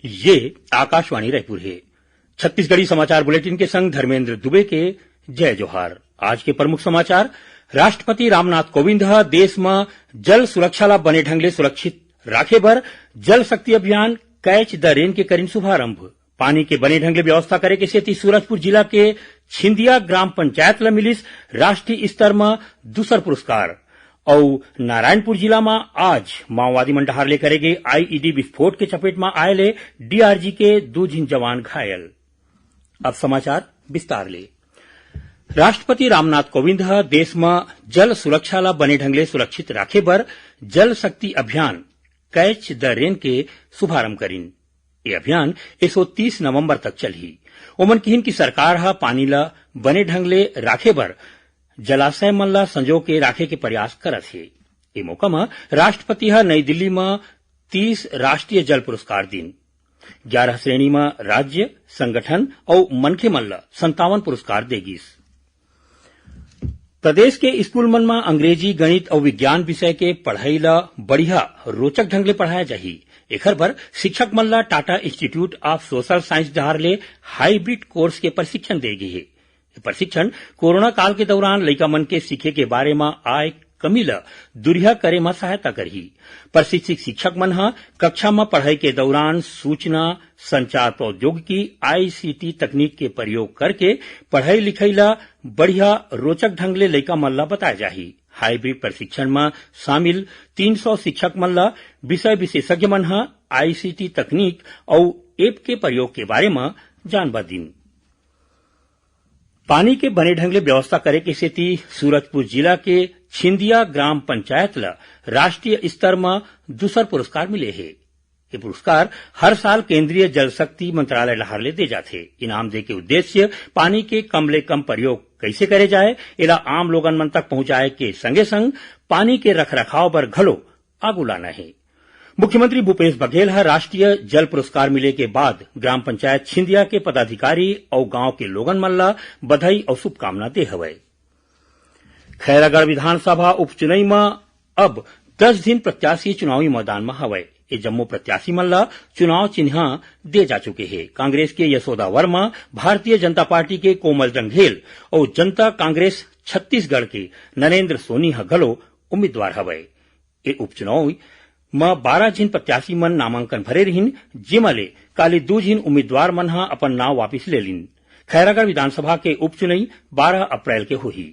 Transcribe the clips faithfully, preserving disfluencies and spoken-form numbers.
ये आकाशवाणी रायपुर हे। छत्तीसगढ़ी समाचार बुलेटिन के संग धर्मेंद्र दुबे के जय जोहार। आज के प्रमुख समाचार। राष्ट्रपति रामनाथ कोविंद ह देश म जल सुरक्षा ला बने ढंग ले सुरक्षित राखे बर जल शक्ति अभियान कैच द रेन के करिन शुभारंभ। पानी के बने ढंग ले व्यवस्था करे के सेती सूरजपुर जिला के छिंदिया ग्राम पंचायत ल मिलिस राष्ट्रीय स्तर म दूसर पुरस्कार। अउ नारायणपुर जिला म आज माओवादी मन डहार ले करे गे आईईडी विस्फोट के चपेट म आए ले डीआरजी के दू झिन जवान घायल। अब समाचार विस्तार ले। राष्ट्रपति रामनाथ कोविंद ह देश म जल सुरक्षा ला बने ढंग ले सुरक्षित राखे बर जल शक्ति अभियान कैच द रेन के शुभारंभ करिन। ये अभियान एक सौ तीस नवंबर तक चलही। ओमन किहिन कि सरकार ह पानी ला बने ढंग ले राखे बर जलाशय मन ला संजो के राखे के प्रयास करत हे। ए मौका म राष्ट्रपति ह नई दिल्ली म तीस राष्ट्रीय जल पुरस्कार दिन। ग्यारह श्रेणी म राज्य, संगठन अउ मनखे मन ल संतावन पुरस्कार दे गिस। प्रदेश के स्कूल मन म अंग्रेजी, गणित अउ विज्ञान विषय के पढ़ाई ल बढ़िया, रोचक ढंग ले पढ़ाया जाही। एखर बर शिक्षक मन ल Tata institute of social science डहार ले हाइब्रिड कोर्स के प्रशिक्षण दे गे हे। ये प्रशिक्षण कोरोना काल के दौरान लइका मन के सीखे के बारे म आए कमी ल दुरिहा करे म सहायता करही। प्रशिक्षित शिक्षक मन ह कक्षा म पढ़ाई के दौरान सूचना संचार प्रौद्योगिकी, आईसीटी तकनीक के प्रयोग करके पढ़ाई लिखाई ल बढ़िया, रोचक ढंग ले लइका मन ल बताए जाही। हाइब्रिड प्रशिक्षण म शामिल तीन सौ शिक्षक मन ल विषय विशेषज्ञ मन ह आईसीटी तकनीक अउ ऐप के प्रयोग के बारे म जानबा दिन। पानी के बने ढंग ले व्यवस्था करे के सेती सूरजपुर जिला के छिंदिया ग्राम पंचायत ल राष्ट्रीय स्तर म दूसर पुरस्कार मिले हे। ये पुरस्कार हर साल केंद्रीय जल शक्ति मंत्रालय डहार ले दे जाथे। इनाम दे के उद्देश्य पानी के कम ले कम प्रयोग कइसे करे जाए, एला आम लोगन मन तक पहुंचाए के संगे संग पानी के रखरखाव बर घलो आगू लाना हे। मुख्यमंत्री भूपेश बघेल ह राष्ट्रीय जल पुरस्कार मिले के बाद ग्राम पंचायत छिंदिया के पदाधिकारी अउ गांव के लोगन मन ल बधाई अउ शुभकामना दे हवय। खैरागढ़ विधानसभा उपचुनाई म अब दस झिन प्रत्याशी चुनावी मैदान म हवय। ये जम्मो प्रत्याशी मन ल चुनाव चिन्हा दे जा चुके हे। कांग्रेस के यशोदा वर्मा, भारतीय जनता पार्टी के कोमल जंघेल अउ जनता कांग्रेस छत्तीसगढ़ के नरेंद्र सोनी ह घलो उम्मीदवार हवय। ए उपचुनाव म बारह झिन प्रत्याशी मन नामांकन भरे रिहिन, जेमा ले काली दू झिन उम्मीदवार मन ह अपन नाव वापिस ले लिन। खैरागढ़ विधानसभा के उपचुनाई बारह अप्रैल के होही।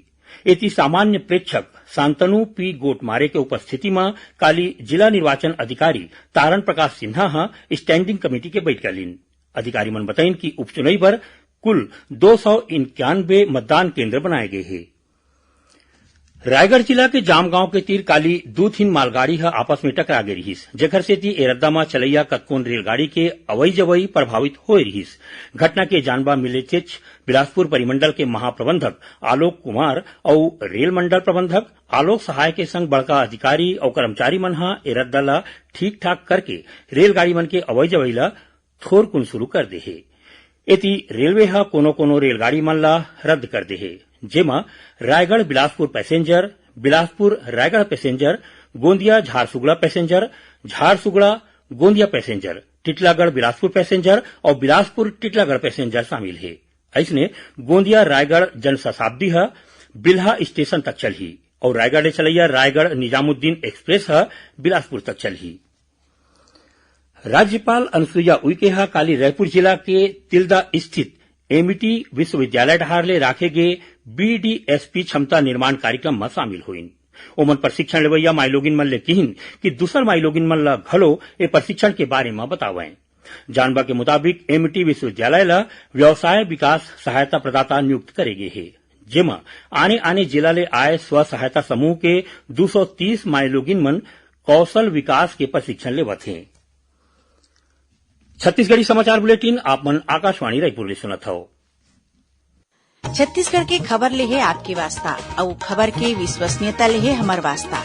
एती सामान्य प्रेक्षक शांतनु पी गोटमारे के उपस्थिति म काली जिला निर्वाचन अधिकारी तारण प्रकाश सिन्हा ह स्टैंडिंग कमेटी के बइठका लिन। अधिकारी मन बताइन कि उपचुनाई बर कुल दो सौ इक्यानवे मतदान केंद्र बनाए गे हे। रायगढ़ जिला के जामगांव के तीर काली दू ठिन मालगाड़ी ह आपस में टकरा गे रिहिस, जेखर सेती ए रद्दा म चलइया कतकोन रेलगाड़ी के अवई जवई प्रभावित होए रिहिस। घटना के जानबा मिलेचेच बिलासपुर परिमंडल के महाप्रबंधक आलोक कुमार अउ रेल मंडल प्रबंधक आलोक सहाय के संग बड़का अधिकारी अउ कर्मचारी मन ह ए रद्दा ल ठीक ठाक करके रेलगाड़ी मन के अवई जवई ल थोरकुन शुरू कर दे हे। एती रेलवे ह कोनो-कोनो रेलगाड़ी मन ला रद्द कर दे हे, जेमा Raigarh Bilaspur passenger, Bilaspur Raigarh passenger, Gondia Jharsuguda passenger, Jharsuguda Gondia passenger, Titlagarh Bilaspur passenger अउ बिलासपुर टिटलागढ़ पैसेंजर शामिल हे। अइसने गोंदिया रायगढ़ जनशताब्दी ह बिल्हा स्टेशन तक चलही अउ रायगढ़ ले चलइया रायगढ़ निजामुद्दीन एक्सप्रेस ह बिलासपुर तक चलही। राज्यपाल अनुसुईया उइके ह काली रायपुर जिला के तिल्दा स्थित एमिटी विश्वविद्यालय डहार ले राखे गे बीडीएसपी क्षमता निर्माण कार्यक्रम म शामिल होइन। ओमन प्रशिक्षण लेवइया माईलोगिन मन ले किहिन कि दूसर माईलोगिन मन ल घलो ए प्रशिक्षण के बारे म बतावंय। जानबा के मुताबिक एमिटी विश्वविद्यालय ल व्यवसाय विकास सहायता प्रदाता नियुक्त करे गे हे, जेमा आने-आने जिला ले आए स्व सहायता समूह के दू सौ तीस माईलोगिन मन कौशल विकास के प्रशिक्षण लेवत हें। छत्तीसगढ़ी समाचार बुलेटिन आप मन आकाशवाणी रायपुर ले सुनत हव। छत्तीसगढ़ के खबर ले हे आपके वास्ता, अउ खबर के विश्वसनीयता ले हे हमर वास्ता।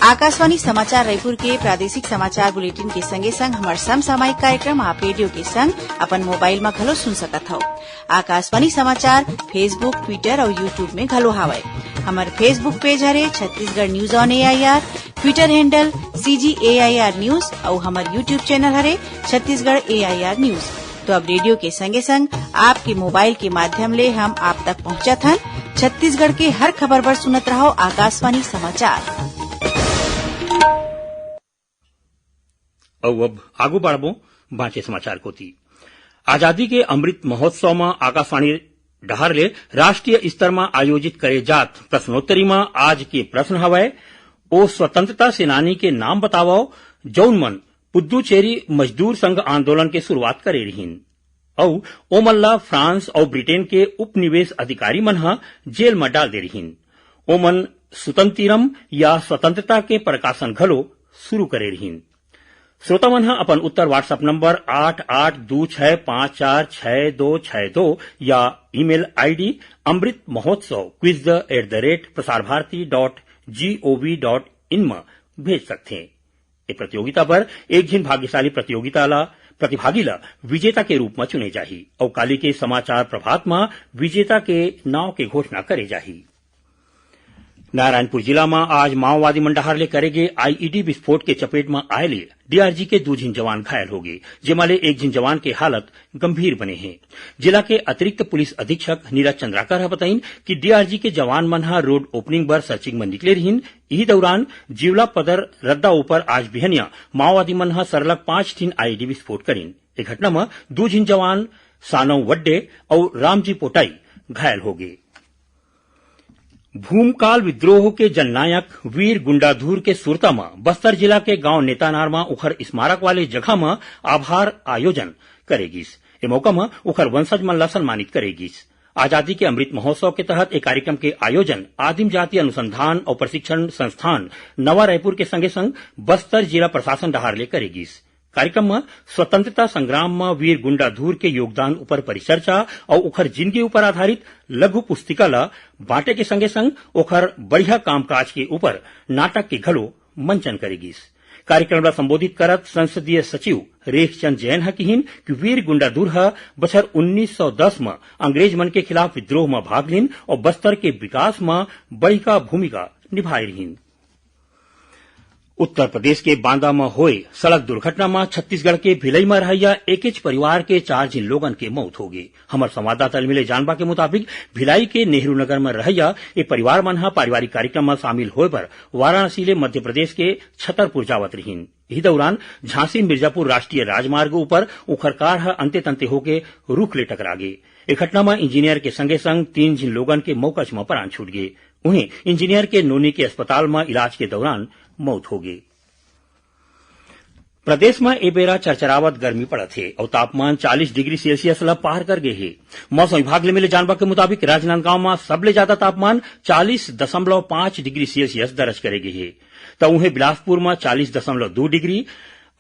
आकाशवाणी समाचार रायपुर के प्रादेशिक समाचार बुलेटिन के संगे संग हमर समसामयिक कार्यक्रम आप रेडियो के संग अपन मोबाइल म घलो सुन सकत हव। आकाशवाणी समाचार Facebook, Twitter अउ YouTube में घलो हावय। हमर Facebook पेज हरे Chhattisgarh news on AIR. Twitter handle C G A I R News अउ हमर YouTube channel हरे Chhattisgarh A I R News। तो अब रेडियो के संगे संग आपके मोबाइल के माध्यम ले हम आप तक पहुंचत हन। छत्तीसगढ़ के हर खबर बर सुनत रहव आकाशवाणी समाचार। अउ अब आगू बढ़बो बांचे समाचार कोति। आजादी के अमृत महोत्सव म आकाशवाणी डहार ले राष्ट्रीय स्तर म आयोजित करे जात प्रश्नोत्तरी म आज के प्रश्न हवय, ओ स्वतंत्रता सेनानी के नाम बतावव, जउन मन पुद्दुचेरी मजदूर संघ आंदोलन के शुरुआत करे रिहिन, अउ ओमन ला फ्रांस अउ ब्रिटेन के उपनिवेश अधिकारी मन ह जेल म डाल दे रिहिन। ओमन सुतंतिरम या स्वतंत्रता के प्रकाशन घलो शुरू करे रिहिन। श्रोता मन ह अपन उत्तर WhatsApp नंबर आठ आठ दू छह पाँच चार छह दो छह दो या email ID amrit mahotsav quiz at the rate prasarbharati dot gov dot in म भेज सकथें। ए प्रतियोगिता बर एक झिन भाग्यशाली प्रतियोगिता ला, प्रतिभागी ला विजेता के रूप म चुने जाही अउ काली के समाचार प्रभात म विजेता के नाव के घोषणा करे जाही। नारायणपुर जिला म आज माओवादी मन डहार ले करे गे आईईडी विस्फोट के चपेट म आए ले डीआरजी के दू झिन जवान घायल हो गे, जेमा ले एक झिन जवान के हालत गंभीर बने हे। जिला के अतिरिक्त पुलिस अधीक्षक नीरज चंद्राकर ह बताइन कि डीआरजी के जवान मन ह रोड ओपनिंग बर सर्चिंग म निकले रिहिन। इही दौरान जिवला पदर रद्दा ऊपर आज बिहनिया माओवादी मन ह सरलग पांच ठिन आईईडी विस्फोट करिन। ए घटना म दू झिन जवान सानव वड्डे अउ रामजी पोटाई घायल हो गे। भूमकाल विद्रोह के जननायक वीर गुंडाधुर के सुरता म बस्तर जिला के गांव नेतानार म उखर स्मारक वाले जगह म आभार आयोजन करे गिस। ए मौका म उखर वंशज मन ला सम्मानित करे गिस। आजादी के अमृत महोत्सव के तहत ए कार्यक्रम के आयोजन आदिम जाति अनुसंधान अउ प्रशिक्षण संस्थान नवा रायपुर के संगे संग बस्तर जिला प्रशासन डहार ले करे गिस। कार्यक्रम म स्वतंत्रता संग्राम म वीर गुंडाधुर के योगदान ऊपर परिचर्चा अउ ओखर जिनगी ऊपर आधारित लघु पुस्तिका ल बांटे के संगे संग ओखर बढ़िया कामकाज के ऊपर नाटक के घलो मंचन करे गिस। कार्यक्रम ल संबोधित करत संसदीय सचिव रेखचंद जैन ह किहिन कि वीर गुंडाधुर ह बछर उन्नीस सौ दस म अंग्रेज मन के खिलाफ विद्रोह म भाग लिन अउ बस्तर के विकास म बड़िका भूमिका निभाए रिहिन। उत्तर प्रदेश के बांदा म होए सड़क दुर्घटना म छत्तीसगढ़ के भिलाई म रहइया एकेच परिवार के चार झिन लोगन के मौत हो गे। हमर संवाददाता ले मिले जानबा के मुताबिक भिलाई के नेहरू नगर म रहइया ए परिवार मन ह पारिवारिक कार्यक्रम म शामिल होए बर वाराणसी ले मध्य प्रदेश के छतरपुर जावत रिहिन। इही दौरान झांसी मिर्जापुर राष्ट्रीय राजमार्ग ऊपर उखर कार ह अंते तंते होके रुख ले टकरा गे। ए घटना म इंजीनियर के संगे संग तीन झिन लोगन के मौकच म प्राण छूट गे। उहें, इंजीनियर के नोनी के अस्पताल म इलाज के दौरान मौत हो गे। प्रदेश म ए बेरा चरचरावत गर्मी पड़त हे अउ तापमान चालीस डिग्री सेल्सियस ल पार कर गे हे। मौसम विभाग ले मिले जानबा के मुताबिक राजनांदगांव म सबले जादा तापमान चालीस दशमलव पाँच डिग्री सेल्सियस दर्ज करे गे हे, त उहें बिलासपुर म चालीस दशमलव दू डिग्री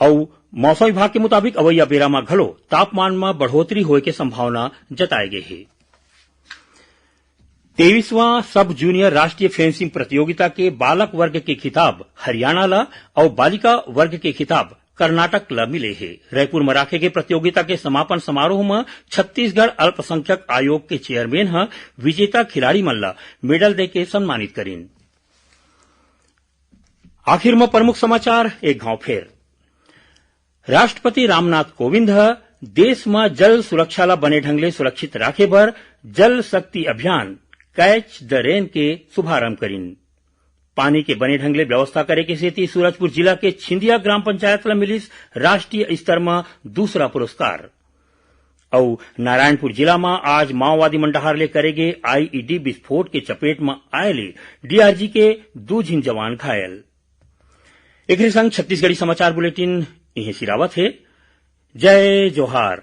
अउ मौसम विभाग के मुताबिक अवइया बेरा म घलो तापमान म बढ़ोतरी होए के संभावना जताए गे हे। तेईसवां सब जूनियर राष्ट्रीय फेंसिंग प्रतियोगिता के बालक वर्ग के खिताब हरियाणा ल अउ बालिका वर्ग के खिताब कर्नाटक ल मिले हे। रायपुर म राखे गे प्रतियोगिता के समापन समारोह म छत्तीसगढ़ अल्पसंख्यक आयोग के चेयरमैन ह विजेता खिलाड़ी मन ल मेडल देके सम्मानित करिन। आखिर म प्रमुख समाचार एक घांव फेर। राष्ट्रपति रामनाथ कोविंद ह देश म जल सुरक्षा ल बने ढंग ले सुरक्षित राखे बर जल शक्ति अभियान कैच द रेन के शुभारंभ करिन। पानी के बने ढंग ले व्यवस्था करे के सेती सूरजपुर जिला के छिंदिया ग्राम पंचायत ल मिलिस राष्ट्रीय स्तर म दूसरा पुरस्कार। अउ नारायणपुर जिला म आज माओवादी मन डहार ले करे गे आईईडी विस्फोट के चपेट म आए ले डीआरजी के दू झिन जवान घायल। एकरे संग छत्तीसगढ़ी समाचार बुलेटिन इहें सिरावत हे। जय जोहार।